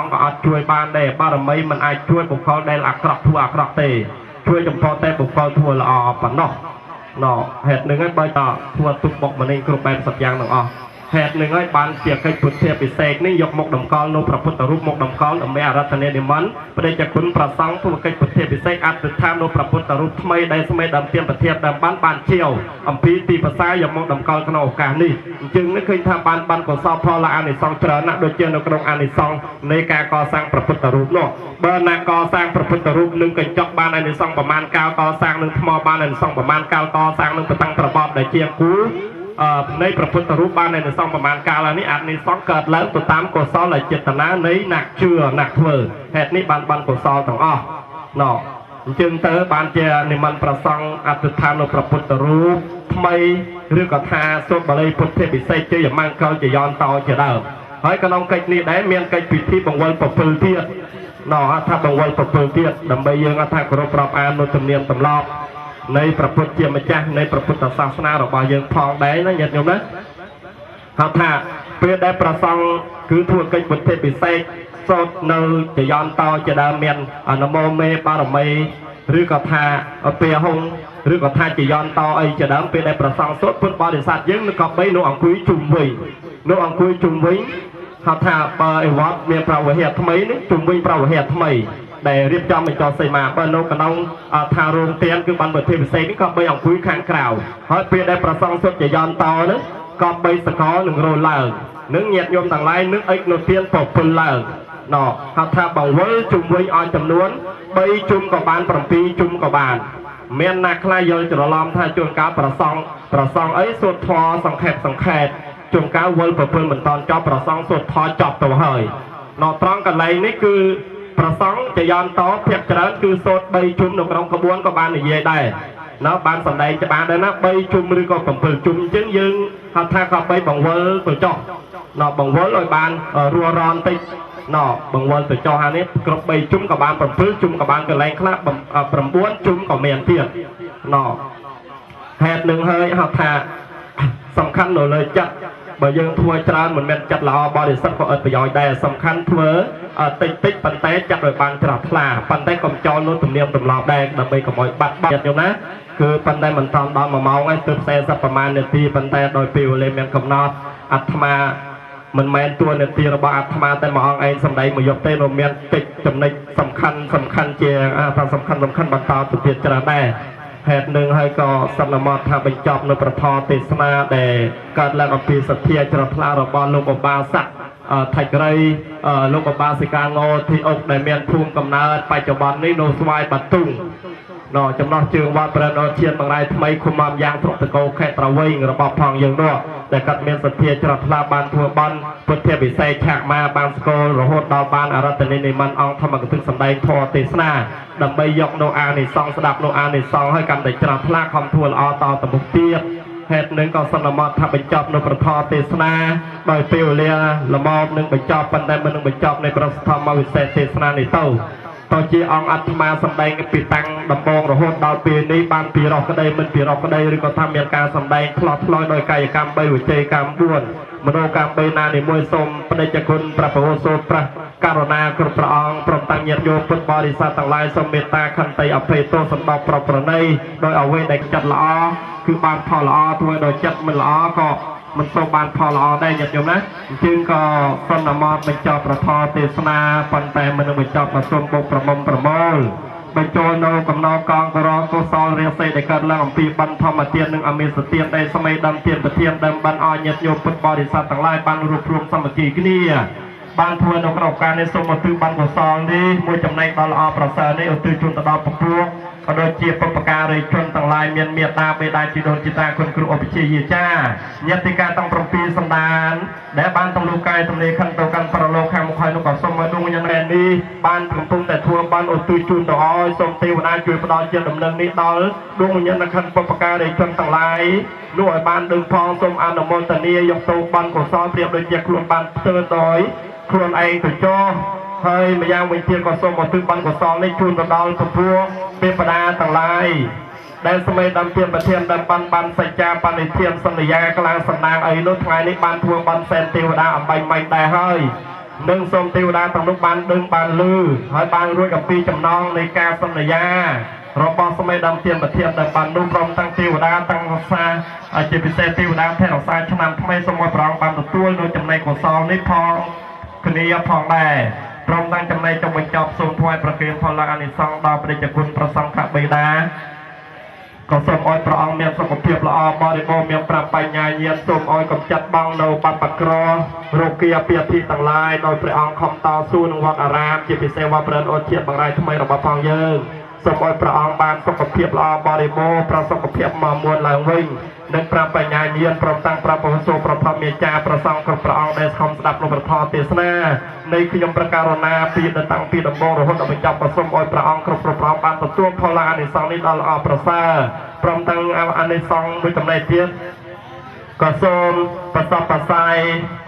អង្គក៏អត់ជួយបានដែរបារមីមិនអាចជួយបុគ្គលដែលអាក្រក់ធ្វើអាក្រក់ទេជួយចំពោះតែបុគ្គលធ្វើល្អប៉ុណ្ណោះណហេតុនឹងហើយបើតធ្វើទុកបុកម្នេញគ្រប់បែបសពយ៉ាងទាំងអស់ហេតុនឹងហើយបានជាកិច្ចពុទ្ធាពិសេសនេះយកមកតម្កល់នៅព្រះពុទ្ធរូបមកតម្កល់ដើម្បីអារាធនានិមន្តព្រះតេជគុណប្រសង់ធ្វើកិច្ចពុទ្ធាពិសេសអធិដ្ឋាននៅព្រះពុទ្ធរូបថ្មីដែលស្មេដើមទៀនប្រធាបដើមបានបានជាវអំពីទីប្រសាយកមកតម្កល់ក្នុងឱកាសនេះអញ្ចឹងនេះឃើញថាបានបានកុសលផលអានិសង្សច្រើនណាស់ដូចជានៅក្នុងអានិសង្សនៃការកសាងព្រះពុទ្ធរូបនោះបើណាកសាងព្រះពុទ្ធរូបនឹងកញ្ចក់បានអានិសង្សប្រមាណកាលកសាងនឹងថ្មបានអានិសង្សប្រមាណកាលកសាងនឹងបតាំងប្របបដែលជាគូនៃព្រះពុទ្ធរូបបានអានិសង្សប្រមាណកាលនេះអានិសង្សកើតឡើងទៅតាមកុសលចេតនានៃអ្នកជឿអ្នកធ្វើហេតុនេះបានបានកុសលទាំងអស់ណោអញ្ចឹងទៅបានជានិមន្តប្រសង់អធិដ្ឋាននៅព្រះពុទ្ធរូបថ្មីឬក៏ថាសូត្របាលីពុទ្ធពិសេសជ័យមង្គលជយន្តោជាដើមហើយក្នុងកិច្ចនេះដែរមានកិច្ចពិធីបង្វិលពពិលទៀតណោថាបង្វិលពពិលទៀតដើម្បីយើងថាគោរពរាប់អាននៅទំនៀមទម្លាប់នៃព្រះពុទ្ធជាម្ចាស់នៃព្រះពុទ្ធសាសនារបស់យើងផងដែរណាញាតិញោមណាហៅថាពេលដែលប្រសង់គឺធ្វើកិច្ចពុទ្ធពិសេសសូត្រនៅចយន្តោជាដើមមាននមោមេបារមីឬក៏ថាពាហុងឬក៏ថាចយន្តោអីជាដើមពេលដែលប្រសង់សូត្រពុទ្ធបរិស័ទយើងនឹងក៏បីនៅអង្គុយជុំវិញនៅអង្គុយជុំវិញហៅថាបើអីវត្តមានប្រវត្តិថ្មីនេះជុំវិញប្រវត្តិថ្មីដែលរៀបចំបញ្ចុះសីមាបើនៅក្នុងថារោងទានគឺបានប្រទេសពិសេសនេះក៏បីអង្គុយខាងក្រៅហើយពេលដែលប្រសង់សុទ្ធចយន្តោហ្នឹងក៏បីសកលនឹងរោឡើងនឹងញាតិញោមទាំងឡាយនឹងអិចនៅទានពពិលឡើងណោហៅថាបង្វិលជុំវិញឲ្យចំនួន3ជុំក៏បាន7ជុំក៏បានមានណាខ្លះយល់ច្រឡំថាជួនកាលប្រសង់អីសូត្រធម៌សង្ខេបសង្ខេបជួនកាលវិលពពិលមិនតាន់ចប់ប្រសង់សូត្រធម៌ចប់ទៅហើយណោត្រង់កន្លែងនេះគឺប្រសង់ចយន្តោភាគច្រើនគឺសូត្រ3ជុំនៅក្នុងក្បួនក៏បាននិយាយដែរណោបានសម្ដែងច្បាស់ដែរណា3ជុំឬក៏7ជុំអញ្ចឹងយើងហៅថាក៏3បង្វិលទៅចុះណោបង្វិលឲ្យបានរួរនតិចណោបង្វិលទៅចុះអានេះគ្រប់3ជុំក៏បាន7ជុំក៏បានកន្លែងខ្លះ9ជុំក៏មានទៀតណោហេតុនឹងហើយហៅថាសំខាន់នៅលើចិត្តបើយើងធ្វើច្រើនមិនមែនចិត្តល្អបរិសុទ្ធក៏ឥតប្រយោជន៍ដែរសំខាន់ធ្វើតិចតិចប៉ុន្តែចិត្តឲ្យបានច្រះថ្លាប៉ុន្តែកុំចោលនោះទំនៀមទម្លាប់ដែរដើម្បីកុំឲ្យបាត់បង់ចិត្តញោមណាគឺប៉ុន្តែមិនតាន់ដល់1ម៉ោងឯងទើប40ប្រមាណនាទីប៉ុន្តែដោយពេលវេលាមានកំណត់អាត្មាមិនមែនតួនាទីរបស់អាត្មាតែមួយអង្គឯងសម្ដែងមួយយប់ទេនោះមានកិច្ចចំណុចសំខាន់សំខាន់ជាថាសំខាន់សំខាន់បន្តទៅទៀតច្រើនដែរហេតុនឹងហើយក៏សន្មតថាបញ្ចប់នៅប្រធទេសនាដែលកើតឡើងអំពីសទ្ធាជ្រះថ្លារបស់លោកឧបាសកថៃក្រីលោកឧបាសិកាងោធីអុកដែលមានភូមិកំណើតបច្ចុប្បន្ននេះនៅស្វាយបាតុងណចំណោះជើងវត្តព្រះនរឈានបង្រាយថ្មីឃុំអំយ៉ាងស្រុកតកោខេត្តត្រវែងរបស់ផងយើងនោះដែលគាត់មានសទ្ធាជ្រះថ្លាបានធ្វើបន់ពុទ្ធវិស័យឆាកមកបានស្គាល់រហូតដល់បានអរតនីនិមន្តអង្គធម្មកថាសម្ដែងធម៌ទេសនាដើម្បីយកនៅអានិសង្សស្ដាប់នៅអានិសង្សឲ្យកាន់តែជ្រះថ្លាខំធ្វើល្អតទៅមុខទៀតហេតុនឹងក៏សន្មតថាបញ្ចប់នៅប្រធទេសនាដោយពេលវេលាល្មមនឹងបញ្ចប់ប៉ុន្តែមិននឹងបញ្ចប់នៃប្រស្ធម្មវិសេសទេសនានេះទៅតជាអង្គអាត្មាសម្ដែងពីតាំងដំបងរហូតដល់ពេលនេះបានពីរោះក្តីមិនពីរោះក្តីឬក៏ថាមានការសម្ដែងផ្លោះផ្លោយដោយកាយកម្ម3វិជ័យកម្ម4មโนកម្ម3ណានីមួយសូមបដិជគុណព្រះពហុសូត្រព្រះករុណាគ្រប់ព្រះអង្គព្រមទាំងញាតិញោមពុទ្ធបរិស័ទទាំងឡាយសូមមេត្តាខន្តីអភ័យទោសសម្បប្រប្រណីដោយអ្វីដែលចិត្តល្អគឺបានផលល្អធ្វើដោយចិត្តមិនល្អក៏មិនសូវបានផលល្អដែរញាតិញោមណាអញ្ចឹងក៏សន្មតបញ្ចប់ប្រធទេសនាប៉ុន្តែមិននឹងបញ្ចប់ក៏សូមបុកប្រមុំប្រមូលបញ្ចូលនៅកំណកងករកុសលរាសីដែលកើតឡើងអំពីបិណ្ឌធម្មទាននិងអមេសទានដែលសម័យដើមទានប្រធានដើមបានឲ្យញាតិញោមពុទ្ធបរិស័ទទាំងឡាយបានរួបរวมសាមគ្គីគ្នាបានធ្វើនៅក្នុងការនេះសូមឧទ្ទិសបានកុសលនេះមួយចំណែកដ៏ល្អប្រសើរនេះឧទ្ទិសជូនទៅដល់ពពួកក៏ដូចជាបុព្វការីជនទាំងឡាយមានមេត្តាបិតាជីដូនជីតាគុណគ្រូឧបជាយាចាញាតិកាទាំង7សន្តានដែលបានទម្លុះកាយទំនេរខណ្ឌទៅកាន់ប្រលោកខាងមុខហើយនោះក៏សូមឲ្យដួងវិញ្ញាណនេះបានកំពុងតែធ្វើបានឧទ្ទិសជូនទៅឲ្យសូមទេវតាជួយផ្ដល់ជាដំណឹងនេះដល់ដួងវិញ្ញាណខណ្ឌបុព្វការីជនទាំងឡាយនោះឲ្យបានដឹងផងសូមអនុមោទនាយកទៅបានកុសលប្រៀបដូចជាខ្លួនបានធ្វើដោយខ្លួនឯងទៅចោះហើយម្យ៉ាងវិញទៀតក៏សូមឧទ្ទិសបានកុសលនេះជូនទៅដល់ពពួកទេវតាទាំងឡាយដែលសម័យដើមទានប្រធានដើមបានបានសច្ចាបនិធានសន្យាក្លាងសំណាងអីនោះថ្ងៃនេះបានធ្វើបានសែនទេវតាអំបញ្ញមិញដែរហើយ និងសូមទេវតាទាំងនោះបានដឹងបានលឺហើយបានរួចអំពីចំណងនៃការសន្យារបស់សម័យដើមទានប្រធានដែលបាននោះព្រមទាំងទេវតាទាំងរក្សាជាពិសេសទេវតាថែរក្សាឆ្នាំថ្មីសូមឲ្យព្រះអង្គបានទទួលនៅចំណែកកុសលនេះផងគ្នាផងដែរព្រមទាំងចំណែកចុងបញ្ចប់សូមថ្វាយប្រគេនផលអានិសង្សដល់ព្រះជគុណប្រសង្ឃបិតាក៏សូមឲ្យព្រះអង្គមានសុខភាពល្អបរិបូរណ៍មានប្រាបញ្ញាញាណសូមឲ្យកំចាត់បងនៅបបក្ររោគាពាធិទាំងឡាយដោយព្រះអង្គខំតស៊ូនឹងវត្តអារាមជាពិសេសវត្តព្រះអូជាតិបង្រាយថ្មីរបស់ផងយើងសូមឲ្យព្រះអង្គបានសុខភាពល្អបរិបូរណ៍ប្រសុខភាពមកមួនឡើងវិញនិងប្រាបញ្ញាញាណព្រមទាំងប្រពន្ធប្រធមេចាប្រសងគ្រប់ព្រះអង្គដែលខំស្ដាប់នៅព្រះធម៌ទេសនានៃខ្ញុំប្រការណាពីដល់តាំងពីដំបូងរហូតដល់បញ្ចប់ក៏សូមឲ្យព្រះអង្គគ្រប់ព្រះអង្គបានទទួលផលអានិសង្សនេះដល់ល្អប្រសើរព្រមទាំងអានិសង្សមួយចំណែកទៀតក៏សូមប្រសពប្រសាយ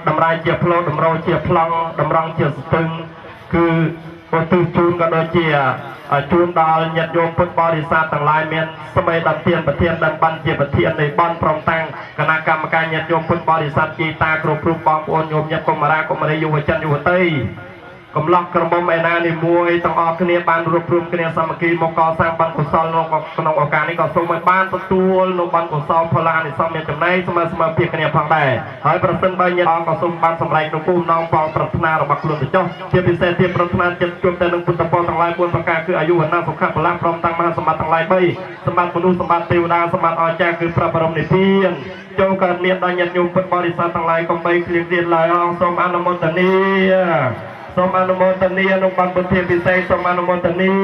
តម្រាយជាផ្លូវតម្រូវជាប្លង់តម្រង់ជាស្ទឹងគឺឧទ្ទិសជូនក៏ដូចជាជូនដល់ញាតិញោមពុទ្ធបរិស័ទទាំងឡាយមានសម័យដល់ទានប្រធានដល់បានជាប្រធាននៃបន់ព្រមតាំងគណៈកម្មការញាតិញោមពុទ្ធបរិស័ទជីតាគ្រប់រូបបងប្អូនញោមញាតិកុមារាកុមារីយុវជនយុវតីកំឡោះក្រមុំឯណានីមួយទាំងអស់គ្នាបានរួបរวมគ្នាសាមគ្គីមកកសាងបុណ្យកុសលក្នុងឱកាសនេះក៏សូមឲ្យបានទទួលនូវបុណ្យកុសលផលអានិសង្សមានចំណែកស្មើស្មើភាពគ្នាផងដែរហើយប្រសិនបើញាតិអង្គក៏សូមបានសម្រេចនូវគោលបំណងផងប្រាថ្នារបស់ខ្លួនទៅចុះជាពិសេសទៀតប្រាថ្នាចិត្តជួបតែនឹងពុទ្ធពរទាំងឡាយ4ប្រការគឺអាយុវណ្ណៈសុខៈពលៈព្រមទាំងមហាសម្បត្តិទាំងឡាយ3សម្បត្តិមនុស្សសម្បត្តិទេវតាសម្បត្តិអស្ចារ្យគឺព្រះបរមនិព្វានចូលកើតមានដល់ញាតិញោមពុទ្ធបរិស័ទទាំងឡាយកុំបីឃ្លៀងទៀតឡើយអង្គសូមអនុមោទនាសូមអនុមោទនាក្នុងបានពុទ្ធាពិសេសសូមអនុមោទនា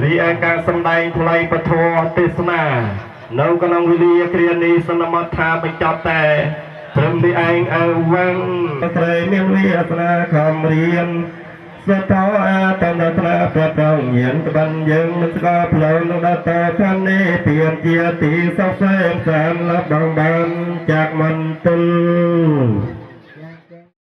រីឯការសម្ដែងថ្លៃពធទេសនានៅក្នុងវេលាគ្រានេះសន្មតថាបញ្ចប់តែត្រឹមនេះឯងអើវ៉ាំងស្រីមានវាសនាខំរៀនសតោអាតន្តត្រាប្រតងញានក្បានយើងនឹងស្គាល់ផ្លូវនឹងដល់តខាងនេះពៀនជាទីសុខសេមសានលបងបានចាក់មន្ទិល